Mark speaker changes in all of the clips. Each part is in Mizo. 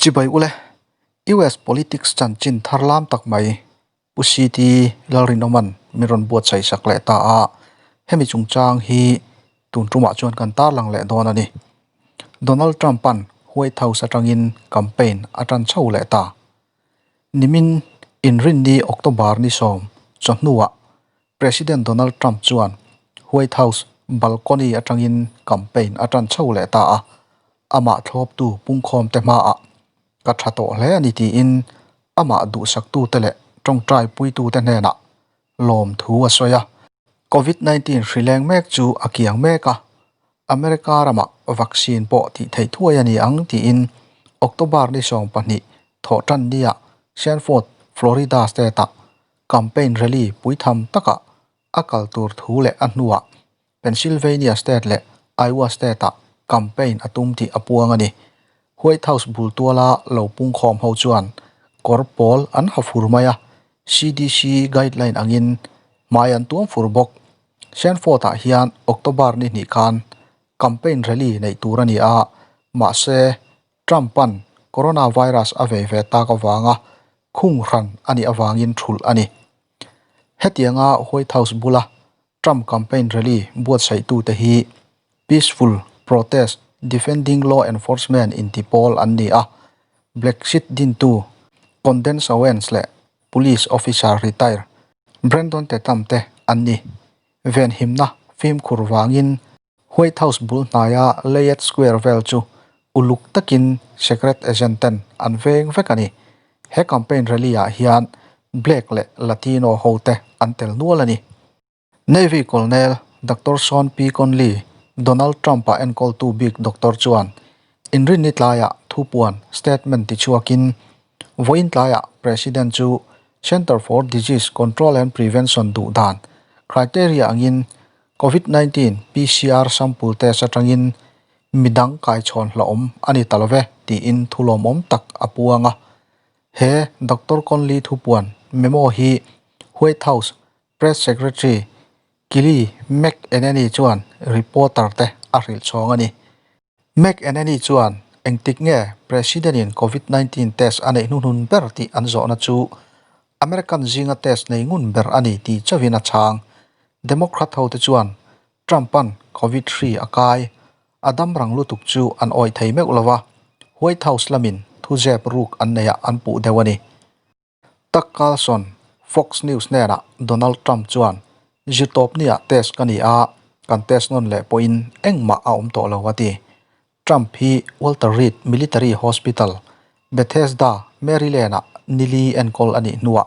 Speaker 1: Chibai ule, US politics chanchin thar lam tak mai Pu CT Lalrinawman min rawn buatsaih sak leh ta a, hemi chungchang hi tun tumah chuan kan tarlang leh dawn a ni. Donald Trump-a'n White House atangin campaign a tan chho leh ta. Nimin Inrinni October ni sawm chawhnuah President Donald Trump chuan White House balcony atangin campaign a tan chho leh ta a, amah thlawptu pungkhawmte hmaah ka tha tawh hle a ni tiin amah duhsaktute leh tawngtai puitute hnenah lawmthu a sawi a. Covid 19 hri leng mek chu a kiang mek a, America ramah vaccine pawh tih theih thuai a ni ang tiin October ni 12 thawhtan nia Sanford, Florida state-ah campaign rally puitham takah a kal tur thu leh a hnuah Pennsylvania state leh Iowa state-ah campaign a tum tih a puang a ni. White House bul tuala lo pungkhawm ho chuan kawr pawl an ha fur mai a, CDC guideline angin hmai an tuam fur bawk. Sanford-ah hian October ni hnih khan campaign rally neih tur a ni a, mahse Trump-a'n coronavirus a vei ve tak avanga khung hran a nih avangin thulh a ni. Hetianga White House bula Trump campaign rally buatsaihtute hi Peaceful Protest Defending Law Enforcement inti pawl an ni a, Black Sheet dintu Candace Owens leh Police officer retire Brandon Tatum te an ni. Venhimna fimkhur vangin White House bul hnaia Lafayette Square vel chu uluk takin secret agent ten an veng vek a ni. He campaign rally ah hian Black leh Latino ho te an tel nual a ni. Navy Colonel Doctor Sean P. Conley, Donald Trump-a enkawltu bik doctor chuan inrinni tlaiah thupuan statement tichhuakin vawiin tlaiah President chu Center for Disease Control and Prevention duh dan criteria angin Covid 19 PCR sample test atangin midang kaichhawn hlauhawm a ni ta love tiin thulawmawm tak a puang a. He Doctor Conley thupuan memo hi White House Press Secretary Kayleigh McEnany chuan reporter te a hrilh chhawng a ni. McEnany chuan engtik nge President in Covid 19 test a neih hnuhnun ber tih an zawhna chu American zinga test nei ngun ber a ni tih chauhin a chhang. Democrat hote chuan Trump-a'n Covid hri a kai a dam rang lutuk chu an awih thei meuh lo a, White House lamin thuzep ruk an neiah an puh deuh a ni. Tuck Carlson, Fox News hnenah Donald Trump chuan, Zirtawpnia test ka ni a, kan test nawn leh pawhin engmah a awm tawh lo a ti. Trump hi Walter Reed Military Hospital, Bethesda, Maryland-ah nili enkawl a nih hnuah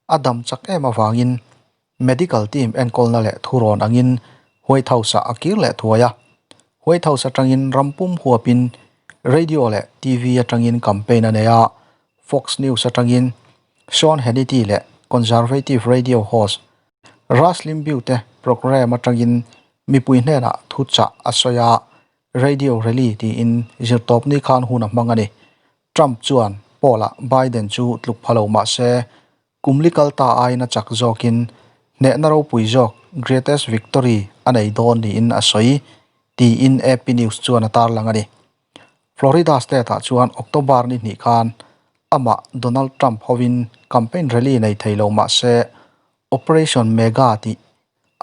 Speaker 1: a dam chak em avangin medical team enkawlna leh thurawn angin White House-ah a kir leh thuai a. White House atangin ram pum huapin radio leh TV atangin campaign a nei a, Fox News atangin Sean Hannity leh conservative radio host Rush Limbaugh te programme atangin mipui hnenah thuchah a sawi a, radio rally tiin zirtawpni khan hun a hmang a ni. Trump chuan poll-ah Biden chu tluk pha lo mah se kum li kal ta aiin a chak zawkin hnehna ropui zawk greatest victory a nei dawn niin a sawi tiin AP News chuan a tarlang a ni. Florida state-ah chuan October ni hnih khan amah Donald Trump hovin campaign rally nei thei lo mah se Operation Mega tih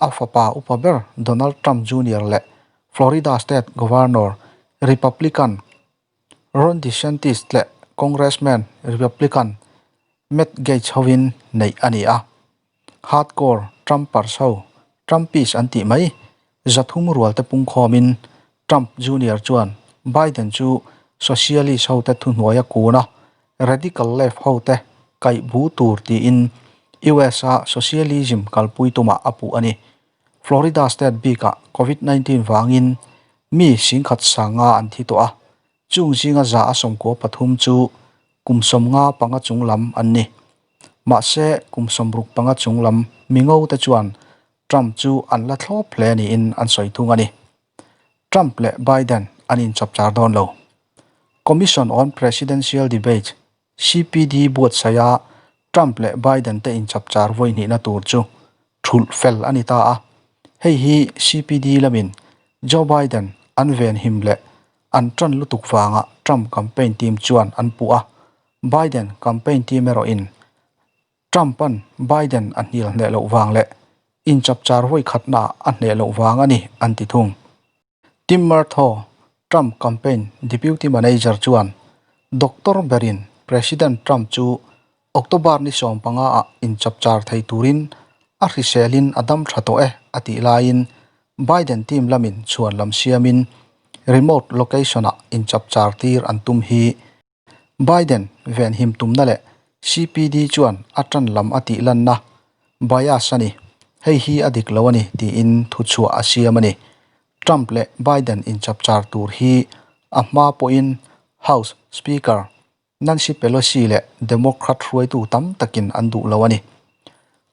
Speaker 1: a fapa upa ber Donald Trump Junior leh Florida state governor Republican Ron DeSantis leh Congressman Republican Matt Gaetz hovin neih a ni a. Hardcore Trumpers ho, Trumpies an tih mai, zathum rualte pungkhawmin Trump Junior chuan Biden chu socialist hote thuhnuaia kun a, radical left hote kaih bu tur tiin US-a socialism kalpui tumah a puh a ni. Florida state bikah Covid 19 vangin mi singkhat sanga an thi tawh a, chung zinga za a 13 chu kum 55 chung lam an ni. Mahse kum 65 chung lam mi ngo te chuan Trump chu an la thlawp hle niin an sawi thung a ni. Trump leh Biden an inchapchar dawn lo. Commission on Presidential Debate, CPD buatsaia Trump leh Biden te inchapchar vawi hnihna tur chu thulh fel a ni ta a. Hei hi CPD lamin Joe Biden an venhim leh an tan lutuk vanga Trump campaign team chuan an puh a, Biden campaign team erawhin Trump-a'n Biden a hnial hneh loh vang leh inchapchar vawi khatnaah a hneh loh vang a ni an ti thung. Tim Murthaugh, Trump campaign deputy manager chuan Doctor berin President Trump chu October ni 15 ah inchapchar thei turin a hriselin a dam tha tawh e a tih laiin Biden team lamin chhuan lam siamin remote location-ah inchapchar tir an tum hi Biden venhim tumna leh CPD chuan a tan lam a tih lanna bias a ni, hei hi a dik lo a ni tiin thuchhuah a siam a ni. Trump leh Biden inchapchar tur hi a hma pawhin House Speaker Nancy Pelosi leh Democrat hruaitu tam takin an duh lo a ni.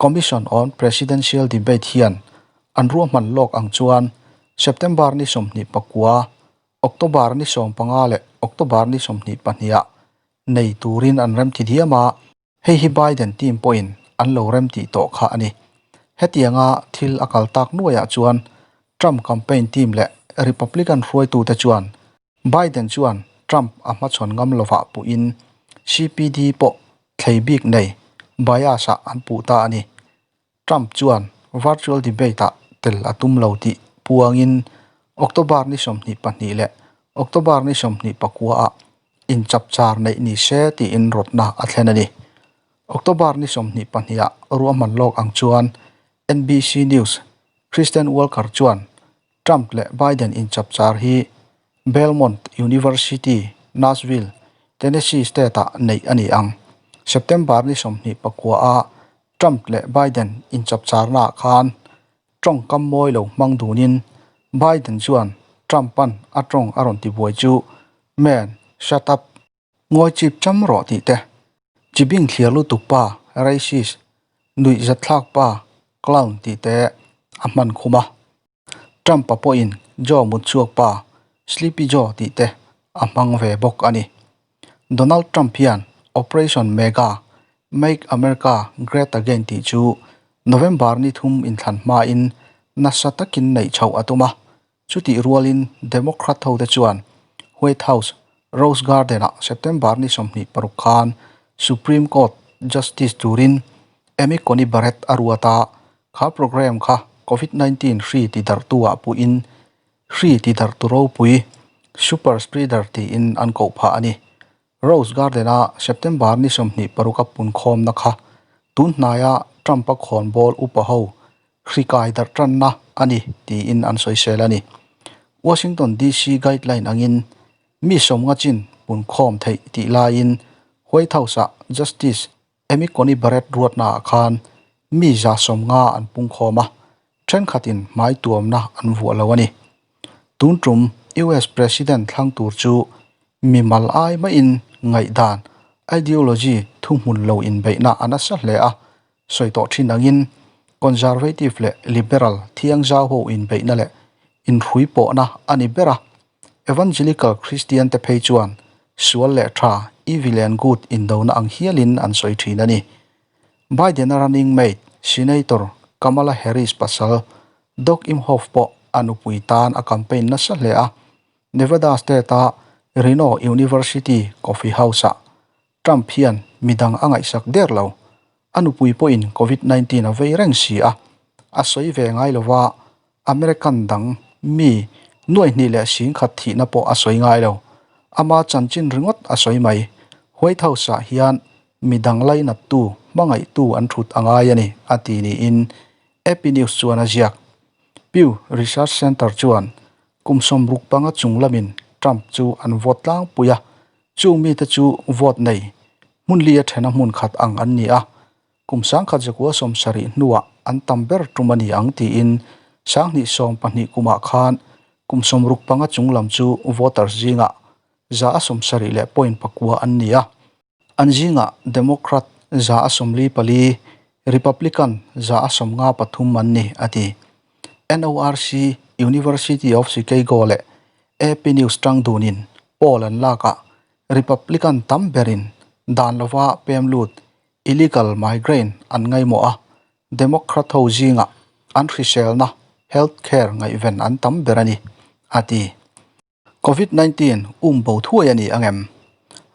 Speaker 1: Commission on Presidential Debate hian an ruahman lawk ang chuan September ni 29 October ni 15 leh October ni 22 ah nei turin an remti diam a, hei hi Biden team pawhin an lo remtih tawh kha a ni. Hetianga thil a kal tak nuaiah chuan Trump campaign team leh Republican hruaitute chuan Biden chuan Trump a hmachhawn ngam lovah puhin CPD pawh thlei bik nei bias-ah an puh ta a ni. Trump chuan virtual debate-ah tel a tum lo tih puangin October ni 22 leh October ni 29-ah inchapchar neih ni se tiin rawtna a thlen a ni. October ni 22-ah ruahman lawk ang chuan NBC News Kristen Walker chuan Trump leh Biden inchapchar hi Belmont University, Nashville, Tennessee state-ah neih a ni ang. September ni 29-ah Trump leh Biden inchapcharnaah khan tawngkam mawi lo hmang dunin Biden chuan Trump-a'n a tawng a rawn tibuai chu Man, shut up! Ngawi chip cham rawh tih te, chibing thliar lutuk pa, racist, nuihzatthlak pa, clown tih te a hman khum a. Trump-a pawhin Joe mutchhuak pa, Sleepy Joe tih te a hmang ve bawk a ni. Donald Trump hian Operation Mega, Make America Great Again tih chu November ni thum inthlan hmain nasa takin neih chhoh a tum a, chutih rualin Democrat hote chuan White House Rose Garden-ah September ni 26 khan Supreme Court Justice turin Amy Coney Barrett a ruat a, kha program kha Covid 19 hri tidarhtu-ah puhin Hri tidarhtu ropui, super spreader tiin an koh phah a ni. Rose Garden-a September ni 26 a punkhawmna kha tun hnaia Trump-a khawnbawl upa ho hri kai darh tanna a ni tiin an sawisel a ni. Washington DC guideline angin mi sawmnga chin punkhawm theih tih laiin White House-ah Justice Amy Coney Barrett ruatnaah khan mi 150 an pungkhawm a, thenkhatin hmai tuamna an vuah lo a ni. Tun tum US President thlang tur chu mimal ai maiin ngaihdan, ideology, thuhmun lo inbeihna a nasa hle a, sawi tawh thin angin Conservative leh Liberal thiangzau ho inbeihna leh inhrui pawhna a ni ber a. Evangelical Kristian te phei chuan sual leh tha, evil and good, indona ang hialin an sawi thin a ni. Biden-a running mate, Senator Kamala Harris pasal Doug Emhoff pawh a nupui tan a campaign nasa hle a, Nevada state-a Reno University Coffee House-ah Trump hian midang a ngaihsak der lo. A nupui pawhin Covid 19 a vei reng si a, a sawi ve ngai lova American dang mi nuai hnih leh singkhat thihna pawh a sawi ngai lo. Ama chanchin ringawt a sawi mai. White House-ah hian midang lainattu, hmangaihtu an thut a ngai a ni, a ti niin AP News chuan a ziak. Pew Research Center chuan kum 65 chung lamin Trump chu an vote tlangpui a, chung mite chu vote nei hmun li a thena hmun khat ang an ni a. Kum 1970 hnuah an tam ber tum a ni ang tiin 2012 kumah khan kum 65 chung lam chu voters zingah 70.9 an ni a. An zingah Democrat 44, Republican 153 an ni, a ti. NORC, University of Chicago leh AP News tang dunin poll an lakah Republican tam berin dan lova pem lut illegal migrant an ngaimawh a, Democrat ho zingah an hriselna, health care, ngaihven an tam ber a ni, a ti. Covid 19 um bo thuai a ni ang em?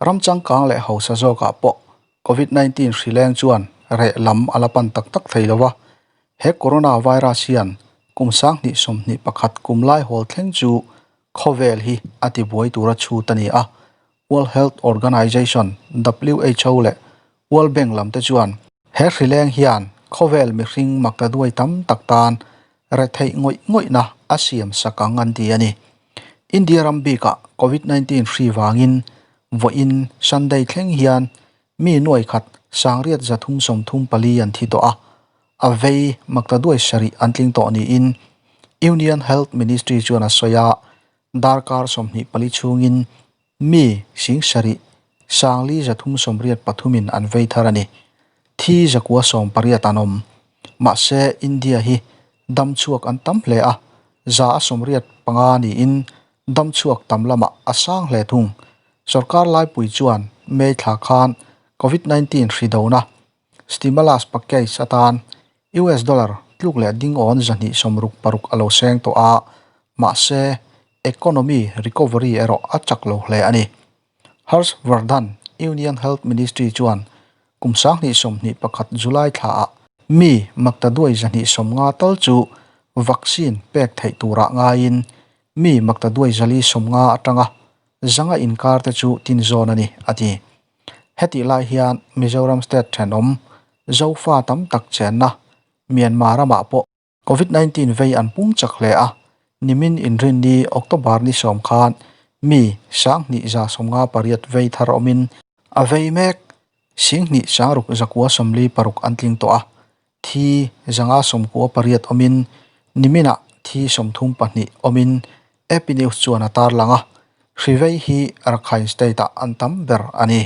Speaker 1: Ram changkang leh hausa zawkah pawh Covid 19 hri leng chuan reh lam a la pan tak tak thei lo a. He corona virus hian kum 2021 kum lai hawl thleng chu khawvel hi a tibuai tura chhut a ni a. World Health Organization, who, leh World Bank lam te chuan he hri leng hian khawvel mihring maktaduai tam tak tan retheih ngawih ngawihna a siam sak ang an ti a ni. India ram bikah Covid 19 hri vangin vawiin Sunday thleng hian mi nuai khat sangriat 334 an thi tawh a, a vei maktaduai sarih an tling tawh niin Union Health Ministry chuan a sawi a, darkar 24 chhungin mi 70 5,383 in an vei thar a ni. Thi 918 an awm. Mahse India hi dam chhuak an tam hle a, 185 niin dam chhuak tam lamah a sang hle thung. Sorkar laipui chuan May thla khan Covid 19 hri dona stimulus package atan US dollar tluk leh ding awn 266 a lo seng tawh a, mahse economy recovery erawh a chak lo hle a ni. Harsh Vardhan, Union Health Ministry chuan kum 2021 July thlaah mi maktaduai 250 tal chu vaccine pek theih turah ngaiin mi maktaduai 450 atanga zanga inkar te chu tin zawn a ni, a ti. Hetih lai hian Mizoram state thenawm Zofa tam tak chenna Myanmar ramah pawh Covid 19 vei an pung chak hle a, nimin inrinni October ni 10 khan mi 2158 vei thar awmin a vei mek 26,696 an tling tawh a, thi 598 awmin niminah thi 32 awmin AP News chuan a tarlang a, hri vei hi Rakhine state-ah an tam ber a ni.